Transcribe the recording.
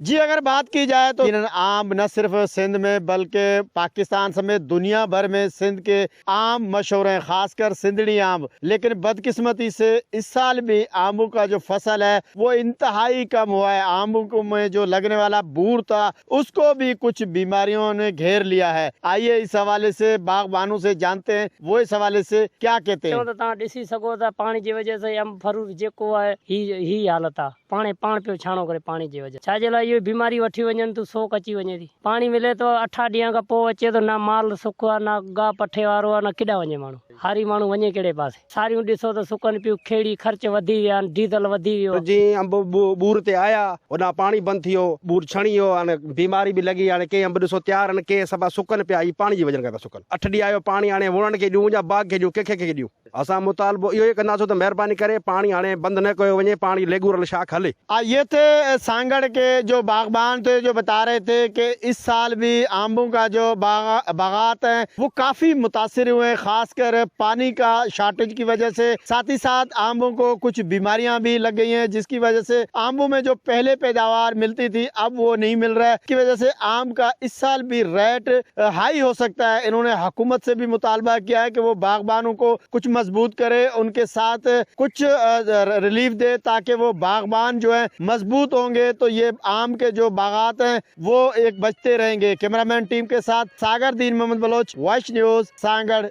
जी अगर बात की जाए तो आम न सिर्फ सिंध में बल्कि पाकिस्तान समेत दुनिया भर में सिंध के आम मशहूर हैं, खासकर सिंधड़ी आम। लेकिन बदकिस्मती से इस साल भी आमों का जो फसल है वो इंतहाई कम हुआ है। आमों को में जो लगने वाला बूर था उसको भी कुछ बीमारियों ने घेर लिया है। आइए इस हवाले से बागबानों से जानते हैं वो इस हवाले से क्या कहते हैं। चओ त तव्हां ॾिसी सघो था पाणी जी वजह से अंब फरूट जेको आहे ही ही हालत आहे। पाणे पाण पियो छाणो करे पाणी جي وجه ڇا جي لاء اهي بيماري وٺي وڃن ٿيون سوڪ اچي وڃي ٿي پاڻي ملي ٿو اٺا ڏينهن کان پوء اچي ٿو نه مال سڪ آ نه گاهه پٺي وارو آ نه ڪيڏانهن وڃي ماڻهو هاري ماڻهو وڃي ڪهڙي پاسي ساريون ڏسو ته سڪن پيون کيڙي خرچ وڌي ويا آهن ڊيزل وڌي ويو آ. جيئن انب ٻور تي آيا هوڏانهن پاڻي بند ٿي ويو ٻور ڇڻي ويو هاڻي بيماري به لڳي هاڻي ڪي انب ڏسو تيار آهن ڪي سڀا سڪن پيا هي پاڻي جي وجهه کان پيا سڪن اٺ ڏينهن آيو پاڻي هاڻي ووڻن کي ڏيون يا باغ کي ڏيون ڪنهن کي ڏيون. اسان مطالبو اهو ئي ڪنداسون ته مهرباني ڪري پاڻي هاڻي بند نه ڪيو وڃي، پاڻي ريگيولر شاخ هلي. ये थे सांगड़ के जो बागबान थे जो बता रहे थे कि इस साल भी आम्बों का जो बागात हैं वो काफ़ी मुतासिर हुए हैं, ख़ासकर पानी का शार्टेज की वजह से। साथ ही साथ आम्बों को कुछ बीमारियां भी लग गई हैं जिसकी वजह से आम्बों में जो पहले पैदावार मिलती थी अब वो नहीं मिल रहा है, इसकी वजह से आम का इस साल भी रेट हाई हो सकता है। इन्होंने हुकूमत से भी मुतालबा किया है कि वो बागबानों को कुछ मजबूत करे, उनके साथ कुछ रिलीफ दे ताकि वो बागबान जो है मजबूत होंगे तो ये आम के जो बागात हैं वो एक बचते रहेंगे। कैमरामैन टीम के साथ सागर दीन मोहम्मद बलोच, वॉइस न्यूज़, सांगड़।